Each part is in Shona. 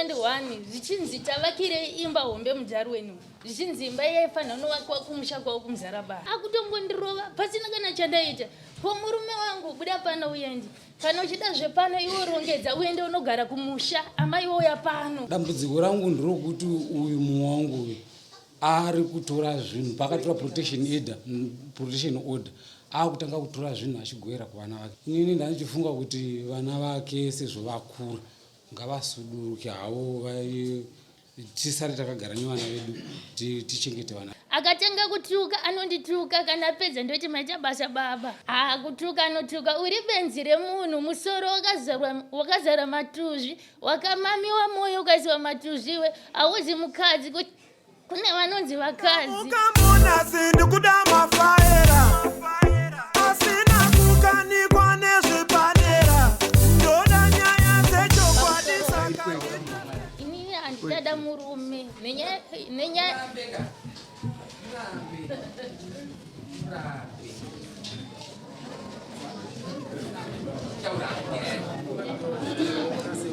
2021 zvichinzi tavakirei imba hombe muJarweni, zvichinzi imba yaifanira kunovakwa kumusha kwavo kuMuzarabani. Akutombondirova pasina kana chandaita. Ko murume wangu, buda pano uende. Kana uchida zvepano iwe rongedza uende unogara kumusha, amai vouya pano. Dambudziko rangu nderokuti uyu mumwe wangu uyu ari kutora zvinhu paakatora protection order, protection order akutanga kutora zvinhu achigoera kuvana vake. Inini ndandichifunga kuti vana vake sezvo vakura ngavasuduruke havo, tisare takagara nevana vedu, tichengete vana. Akatanga kutuka, anondituka. Kana apedza ndoti maita basa baba. Haa, kutuka anotuka, uri benzi remunhu, musoro wakazara matuzvi, wakamamiwa mwoyo ukaisiwa matuzvi, iwe hauzi mukadzi, kune vanonzi vakadzi. Ukamunasi ndikuda mafaera asina kukanikwa nezvepadera, ndoda nyaya dzechokwadi saka Inini handichada murume nenyaya.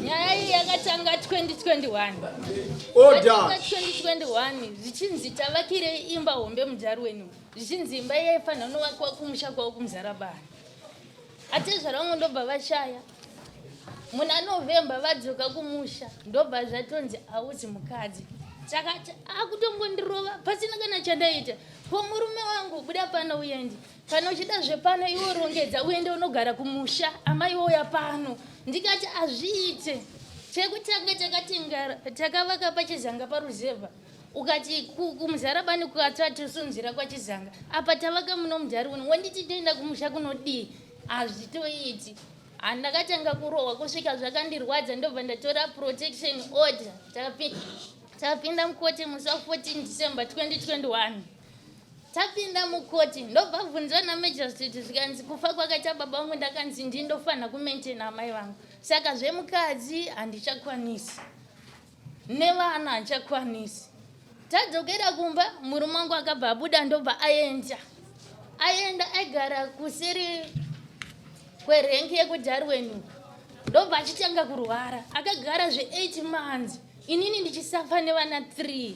Nyaya iyi yakatanga 2021. Order. Yakatanga 2021 zvichinzi tavakirei imba hombe muJarweni, zvichinzi imba yaifanira kunovakwa kumusha kwavo kuMuzarabani. Atezvara vangu ndobva vashaya muna November, vadzoka kumusha ndobva zvatonzi hauzi mukadzi. Takati akutombondirova pasina kana chandaita. Ko murume wangu, buda pano uende. Kana uchida zvepano iwe rongedza uende unogara kumusha, amai vouya pano. Ndikati hazviite. Chekutanga takatenga, takavaka paChizanga paruzevha, ukati kuMuzarabani kukatsva tosunzira kwaChizanga, apa tavaka muno muJarweni, wonditi toenda kumusha kunodii? Hazvitoiti. Handakatanga kurohwa kusvika zvakandirwadza, ndobva ndatora protection order. Tapinda mukoti musi wa14 December 2021. Tapinda mukoti ndobva bvunzwa namagistrate, zvikanzi kufa kwakaita baba vangu ndakanzi ndindofanira kumaintaina amai vangu, saka zvemukadzi handichakwanisi, nevana handichakwanisi. Tadzokera kumba, murume wangu akabva abuda, ndobva aenda aigara kuseri kwerenki yekuDarwen uku, ndobva achitanga kurwara, akagara zve8 months, inini ndichisafa nevana 3.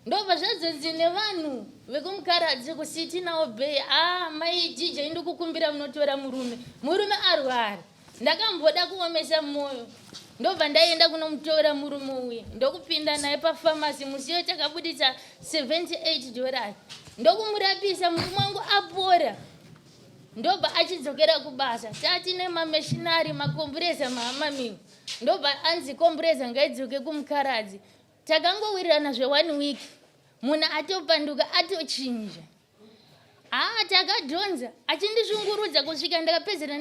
Ndobva zvazonzi nevanhu vekumukaradzi kuCity nawo Bay, a mai DJ, ndikukumbira munotora murume, murume arwara. Ndakamboda kuomesa mwoyo, ndobva ndaenda kunomutora murume uye, ndokupinda naye pafamasi musiyo, takabudisa $78, ndokumurapisa. Murume wangu apora, ndobva achidzokera kubasa. Tati nemameshinari makombureza mahamamiwa, ndobva anzi kombureza ngaidzoke kumukaradzi. Takangowirirana zve1 week, munhu atopanduka, atochinja. Haa, takadhonza achindishungurudza kusvika ndakapedzera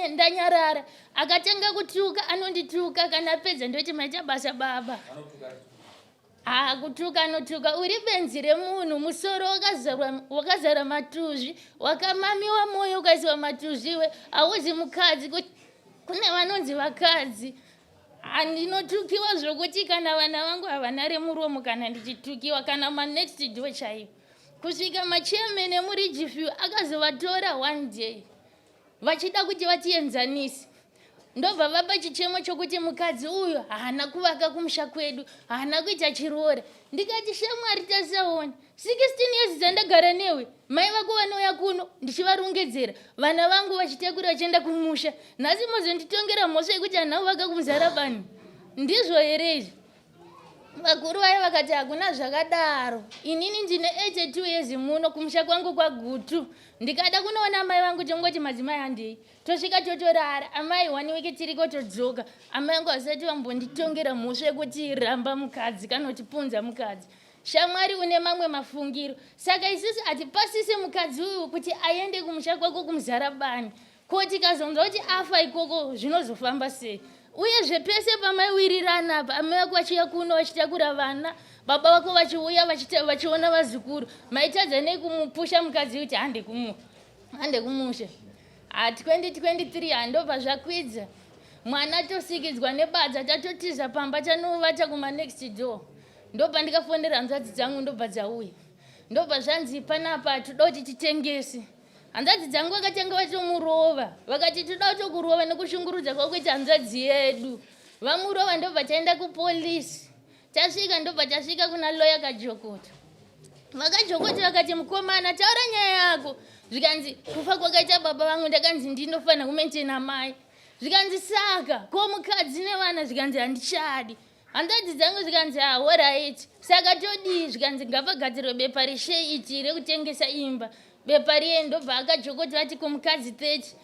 ndanyarara. Akatanga kutuka, anondituka. Kana apedza ndoti maita basa baba. Haa, kutuka anotuka, uri benzi remunhu, musoro wakazara matuzvi, wakamamiwa mwoyo ukaisiwa matuzvi, iwe hauzi mukadzi, kune vanonzi vakadzi. Handinotukiwa zvokuti kana vana vangu havana remuromo kana ndichitukiwa, kana manext door chaivo, kusvika machairman emuRidgeview akazovatora one day vachida kuti vatienzanise, ndobva vapa chichemo chokuti mukadzi uyu haana kuvaka kumusha kwedu, haana kuita chiroora. Ndikati shamwari, tasaona 16 years dzandagara newe, mai vako vanouya kuno ndichivarongedzera, vana vangu vachitakura vachienda kumusha, nhasi mozonditongera mhosva yekuti handina kuvaka kuMuzarabani? Ndizvo here izvi? Vakuru vaya vakati hakuna zvakadaro. Inini ndine 82 years, muno kumusha kwangu kwaGutu, ndikada kunoona amai vangu tongoti madzimai handei, tosvika totorara amai one week tiriko, todzoka. Amai vangu vasati vambonditongera mhosva yekuti ramba mukadzi kana kuti punza mukadzi. Shamwari, une mamwe mafungiro, saka isusu hatipasise mukadzi uyu kuti aende kumusha kwako kuMuzarabani. Ko tikazonzwa kuti afa ikoko zvinozofamba sei? Uyezve pese pamaiwirirana apa, amai vako vachiuya kuno vachitakura vana, baba vako vachiuya vachiona vazukuru, maitadza nei kumupusha mukadzi kuti hande kumusha? Ha, 2023 handobva zvakwidza, mwana tosikidzwa nebadza, tatotiza pamba, tanovata kumanext door. Ndobva ndikafonera hanzvadzi dzangu, ndobva dzauya, ndobva zvanzi panapa toda kuti titengese. Hanzvadzi dzangu vakatanga vatomurova, vakati toda kutokurova nekushungurudza kwakuita hanzvadzi yedu. Vamurova ndobva taenda kupolisi. Tasvika ndobva tasvika kuna loya Kajokoto. VaKajokoto vakati mukomana taura nyaya yako. Zvikanzi kufa kwakaita baba vangu ndakanzi ndinofanira kumentena mai. Zvikanzi saka ko mukadzi nevana zvikanzi handichadi. Hanzvadzi dzangu zvikanzi ahoraiti saka todii zvikanzi ngapagadzirwe bepa resheiti rekutengesa imba. Bepa riye ndobva akajokoti vati kumukadzi 30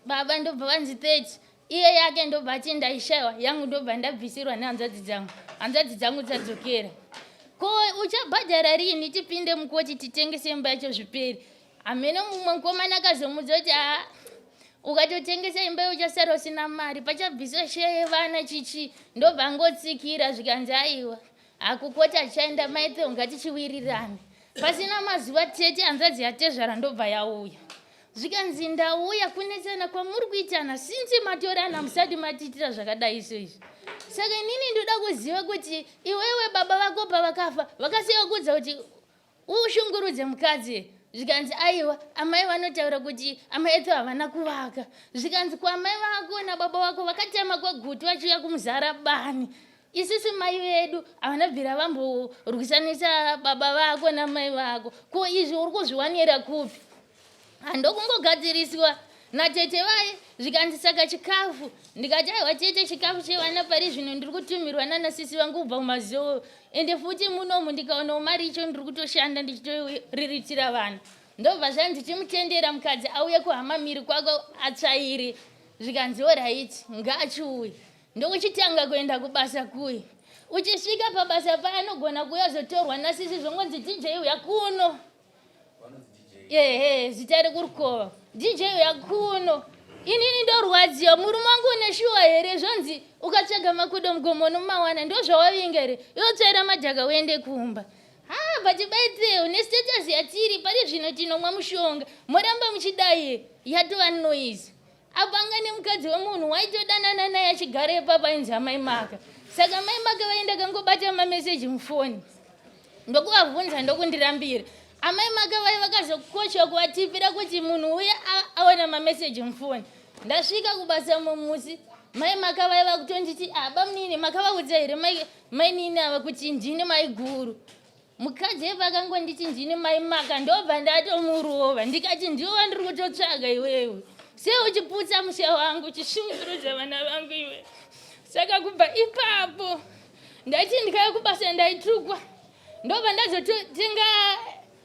baba ndobva vanzi 30 iye yake ndobva ati ndaishaiwa yangu ndobva ndabvisirwa nehanzvadzi dzangu hanzvadzi dzangu dzadzokera ko uchabhadhara riini tipinde mukoti titengese imba yacho zviperi hameno mumwe mukomana akazomudza kuti aa ukatotengesa imba uchasara usina mari pachabviswa sheya yevana chichi ndobva angotsikira zvikanzi aiwa hakukoti achaenda maithe ngatichiwirirane pasina mazuva tete hanzvadzi yatezvara ndobva yauya zvikanzi ndauya kunetsana kwamuri kuitana since matorana musati matiitira zvakadai so izvi saka inini ndoda kuziva kuti iwewe baba vako pavakafa vakasiya kuudza kuti ushungurudze mukadzi zvikanzi aiwa amai vanotaura kuti amai etu havana kuvaka zvikanzi kuamai vako nababa vako vakatema kwagutu vachiuya kumuzara bani isusu mai vedu havana bvira vamborwisanisa baba vako namai vako ko izvi uri kuzviwanira kupi Handokungogadziriswa natete vaye zvikanzi saka chikafu ndikati aiwa tete chikafu chevana pari zvino ndiri kutumirwa nana sisi vangu kubva kumazowe ende futi munomu ndikaonawo mari icho ndiri kutoshanda ndichitoriritira vana ndobva zvanzi chimutendera mukadzi auye kuhama miri kwako atsvaire zvikanzi oraiti ngaachiuye ndokuchitanga kuenda kubasa kuye uchisvika pabasa paye anogona kuuya zotorwa nasisi zvongonzi dj uya kuno Ehe, zita rekurukova. DJ uya kuno. Inini ndorwadziwa, murume wangu une shuwa here? Zvonzi ukatsvaga makudo mugomo unomawana, ndozvawavinga here? Iwe tsvaira madhaka uende kumba. Ha, but baiteo nestatus yatiri pari zvino tinomwa mushonga. Moramba muchidai yatova noise. Apa anga nemukadzi wemunhu waitodanana naye achigara ipapa ainzi amai Maka. Saka mai Maka vaenda kangobata mameseji mufoni. Ndokuvabvunza ndokundirambira. Amai Maka vaye vakazokoshwa kuvatipira kuti munhu uye aona mameseji mufoni. Ndasvika kubasa mumusi mai Maka vaye vakutonditi ah bamunini makavaudza here mai mainini ava kuti ndini maiguru. Mukadzi eva akangonditi ndini mai Maka ndobva ndatomurova ndikati ndiwe wandiri kutotsvaga iwewe sei uchiputsa musha wangu uchishungurudza vana vangu iwe saka kubva ipapo ndaiti ndikauya kubasa ndaitukwa ndobva ndazotenga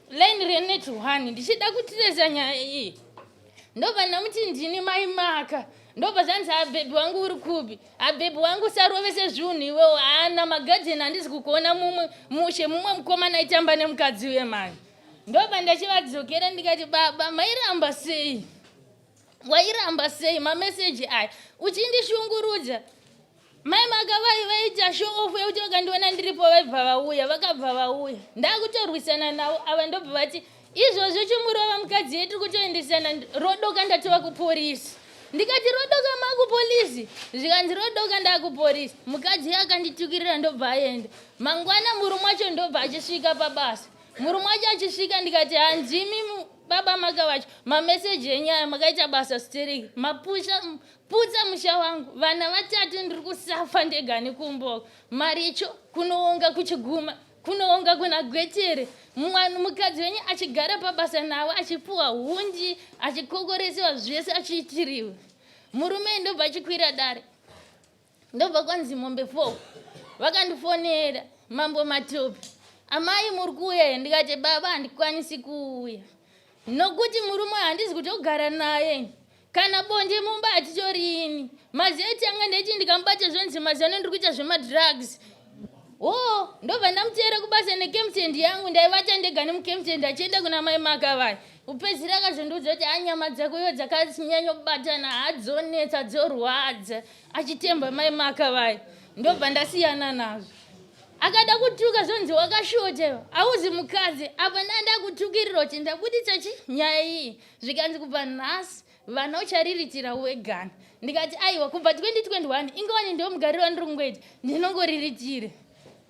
line renet one ndichida kutireza nyaya iyi ndobva ndamuti ndini mai Maka ndobva zvanzi abhebhi wangu uri kupi abhebhi wangu usarovese zvinhu iwewo haana magadheni handisi kukuona mumwe mushe mumwe mukomana aitamba nemukadzi uye mani ndobva ndachivadzokera ndikati baba mairamba sei wairamba sei mameseji aya uchindishungurudza Mai Makavai vaita show off yekuti vakandiona ndiripo vaibva vauya vakabva vauya ndakutorwisana navo ava ndobva vati izvozvo chimurova mukadzi yedu kutoendesana rodoka ndatova kuporisi ndikati rodoka makupolisi zvikanzi rodoka ndakupolisi mukadzi akanditukirira ndobva aenda mangwana murume wacho ndobva achisvika pabasa murume wacho achisvika ndikati hanzimi baba maka vacho mameseji enyaya makaita basa stereki mapusha Putsa musha wangu vana vatatu ndiri kusafa ndega nekumboka maricho kunoonga kuchiguma kunoonga kuna gwetere mwana mukadzi wenyu achigara pabasa navo achipuwa hundi achikokoresewa zvese achiitiriwa murume ndobva achikwira dare ndobva kwanzi mombe four vakandifonera mambo matope amai muri kuuya here ndikati baba handikwanisi kuuya nokuti murume handisi kutogara naye kana bonde mumba hatitorini maziva etanga ndaiti ndikamubata zvonzi mazano ndiri kuita zvemadrugs o oh, ndobva ndamuteera kubasa nekemtend yangu ndaivata ndega nemukemtend achienda kuna mai makavai Kupedzisira akazondiudza kuti anyama dzako iwe dzakanyanya kubatana hadzonetsa dzorwadza achitemba mai maka vaya ndobva ndasiyana nazvo akada kutuka zvonzi wakashota auzi mukadzi apa ndanda kutukirira kuti ndabuditsa chi nyaya iyi zvikanzi kubva nhasi vana uchariritira wegana ndikati aiwa kubva 2021 ingowani ndiwo mugariro wandiri kungoita ndinongoriritira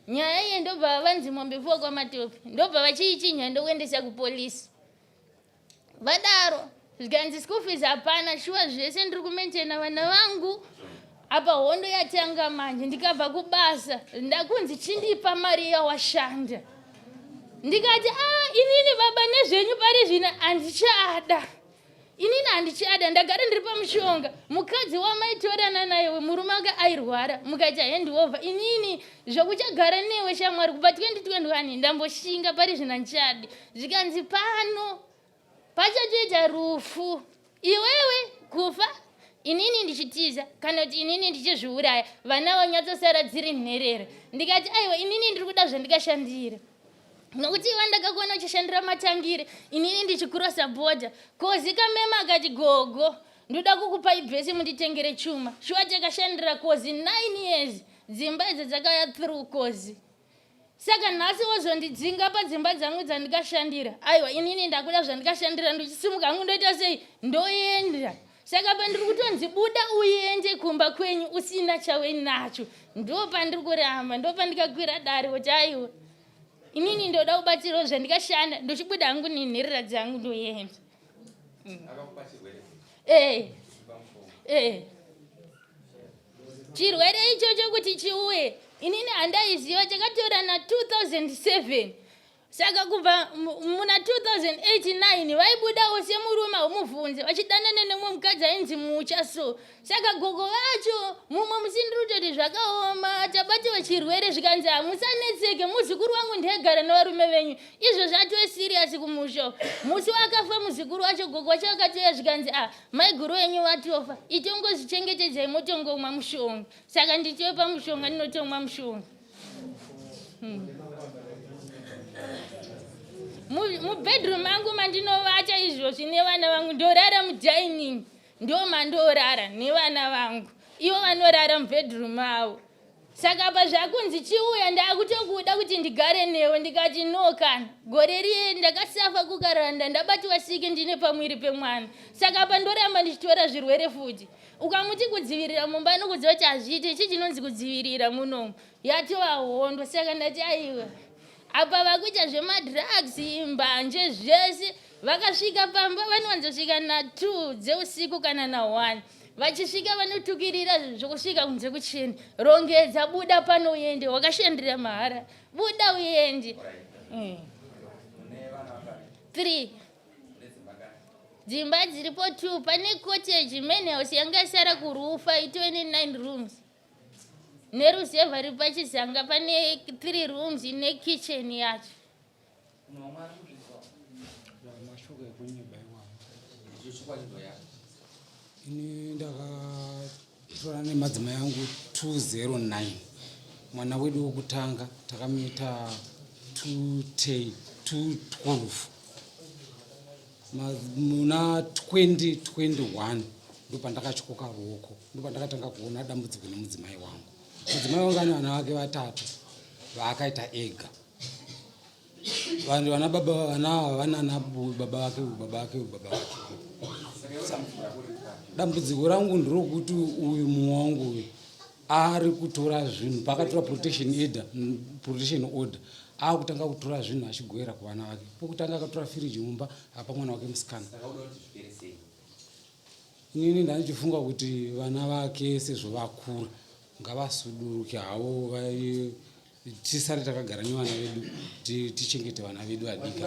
nyaya iye ndobva vanzi mombe fuwa kwamatope ndobva vachiichinja ndokuendesa kupolisi vadaro zvikanzi school fees hapana shuwa zvese ndiri kumaintaina vana vangu Apa hondo yatanga manje, ndikabva kubasa ndakunzi chindipa mari yawashanda. Ndikati a ah, inini baba nezvenyu pari zvino handichada. Inini handichada, ndagara ndiri pamushonga. Mukadzi wamaitorana naye murume wake airwara, mukaita handover. Inini zvokuchagara newe shamwari kubva 2021 ndamboshinga pari zvino handichadi. Zvikanzi pano pachatoita rufu iwewe kufa inini ndichitiza kana kuti inini ndichizviuraya vana vanyatsosara dziri nherera ndikati aiwa inini ndiri kuda zvandikashandira nokuti iwe ndakakuona uchishandira matangire inini ndichikurosa bhodha kozi kamema akati gogo ndoda kukupai bhesi munditengere chuma shuwa takashandira kozi 9 years dzimba idzo dzakauya through kozi Saka nhasi wozondidzinga padzimba dzangu dzandikashandira? Aiwa, inini ndakuda zvandikashandira, ndichisimuka hangu ndoita sei? Ndoenda. Saka pandiri kutonzi buda uende kumba kwenyu usina chauinacho, ndo pandiri kuramba, ndo pandikakwira dare kuti aiwa, inini ndoda kubatsirawo zvandikashanda, ndochibuda hangu nenherera dzangu ndoenda. Eh. Eh. Chirwere ichocho kuti chiuye inini handaiziva, chakatora na 2007 saka kubva muna 2089 vaibudawo semurume haumubvunze vachidanana nemumwe mukadzi ainzi Mucha. So saka gogo vacho mumwe musi ndiri kutoti zvakaoma, tabatiwa chirwere, zvikanzi hamusanetseke, muzukuru wangu ndegara nevarume venyu, izvo zvatove serious kumusha. Musi wakafa muzukuru wacho, gogo wacho vakatouya, zvikanzi a ah, maiguru venyu vatofa, itongozvichengetedzai motongomwa mushonga. Saka nditove pamushonga, ndinotomwa mushonga. Mubedroom mangu mandinovata izvozvi nevana vangu, ndorara mudining, ndo mandorara nevana vangu, ivo vanorara mubedroom mavo. Saka apa zvakunzi chiuya, ndakutokuda kuti ndigare newe, ndikati no, kana gore riye ndakasafa kukaranda, ndabatiwa siki ndine pamwiri pemwana. Saka apa ndoramba ndichitora zvirwere futi. Ukamuti kudzivirira mumba anokuziva kuti hazviite, ichi chinonzi kudzivirira munomu yatova hondo. Saka ndati aiwa, apa vakuita zvemadrugs, mbanje, zvese. Vakasvika pamba vanowanzosvika na2 dzeusiku kana na1. Vachisvika vanotukirira zvokusvika kunze kucheni, rongedza, buda pano uende, wakashandira mahara, buda uende. 3 dzimba dziripo 2, pane cottage main house yanga yasara kurufa itove ne9 rooms, neruzevha riri pachizanga pane 3 rooms nekitchen yacho. Mashoko ekunyeba iwayo. Ini ndakatora nemadzimai angu 209. Mwana wedu wokutanga takamuita 210, 212. Muna 2021 ndopandakatyoka ruoko, ndopandakatanga kuona dambudziko nemudzimai wangu. Mudzimai wangu ane vana vake vatatu vaakaita ega. Vanhu vana baba vana ava vanana baba vake, baba vake, baba vake. Dambudziko rangu nderokuti uyu mumwe wangu uyu ari kutora zvinhu paakatora protection order, protection order akutanga kutora zvinhu achigoera kuvana vake. Pokutanga akatora firiji mumba apa mwana wake musikana. Inini ndanichifunga kuti vana vake sezvo vakura ngavasuduruke havo, tisare takagara nevana vedu, tichengete vana vedu vadiki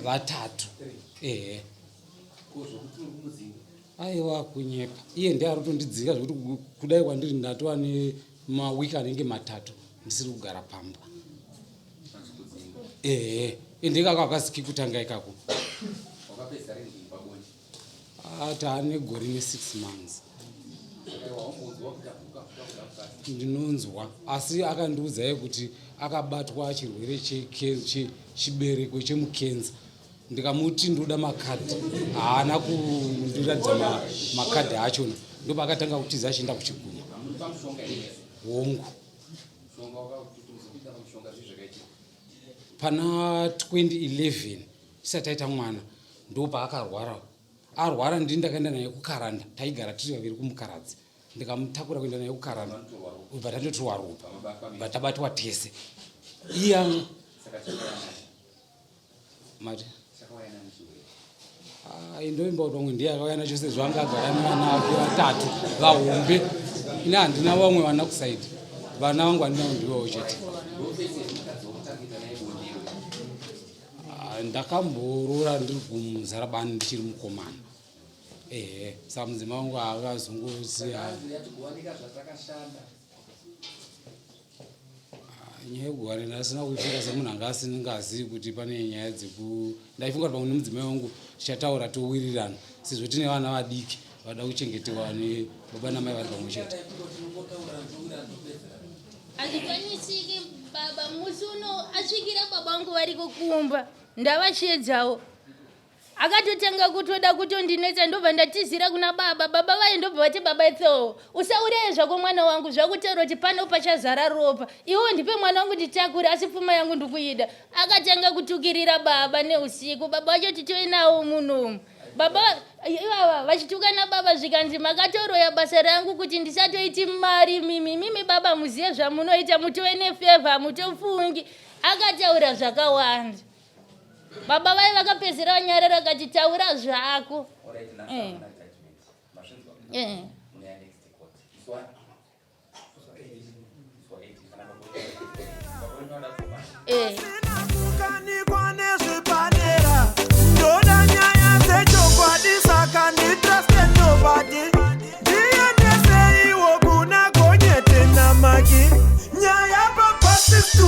vatatu. Ehe, aiwa, kunyepa. Iye ndiye ari kutondidzika zvekuti kudai kwandiri ndatova nemawiki anenge 3 ndisiri kugara pamba. Ehe, ende ikako akasiki kutanga ikako, taane gore ne6 months. Ndinonzwa, asi akandiudzai kuti akabatwa chirwere chibereko chemukenza. Ndikamuti ndoda makadhi, haana kundiratidza makadhi achona. Ndopaakatanga kutiza achienda kuchiguma. Hongu, pana 2011 tisati taita mwana ndopaakarwara. Arwara ndini ndakaenda naye kuKaranda, taigara tiri vaviri kumukaradzi. Ndikamutakura kuenda naye kuKaranda, ubva tandotorwa ropa, bva tabatwa tese. Iya mati ndoimba kuti pamwe ndiye akauya nacho sezvo anga agara nevana vake vatatu vahombe. Ini handina vamwe vana kusaidi, vana vangu handinawo, ndivowo chete. Ah, ndakamboroora ndiri kuMuzarabani ndichiri mukomana, ehe. Saka mudzimai wangu akazongosiya. Nyaya yekugovana ndasina kuifunga semunhu anga asingazivi kuti pane nyaya dzeku. Ndaifunga kuti pamwe nemudzimai wangu tichataura towirirana, sezvo tine vana vadiki vada kuchengetewa nebaba namai vari pamwe chete. Hazvikwanisiki baba. Musi uno asvikira baba vangu variko kumba, ndavashedzawo, akatotanga kutoda kutondinetsa. Ndobva ndatizira kuna baba. Baba vaye ndobva vati, "Baba Tso, usauraye zvako mwana wangu. Zvakutaura kuti pano pachazara ropa. Iwewo ndipe mwana wangu nditakure, asi pfuma yangu ndikuida." Akatanga kutukirira baba neusiku. Baba vacho titoinawo munomu. Baba ivava vachitukana baba, zvikanzi, "Makatoroya basa rangu kuti ndisatoiti mari. Mimi mimi baba, muzive zvamunoita, mutove nefavour, mutofungi." Akataura zvakawanda. Baba vai vakapedzera vanyarara, akati, "Taura zvako." Alright, Eh. Judgment. Mazvinzwa? Eh. Munoya next court. Iswa.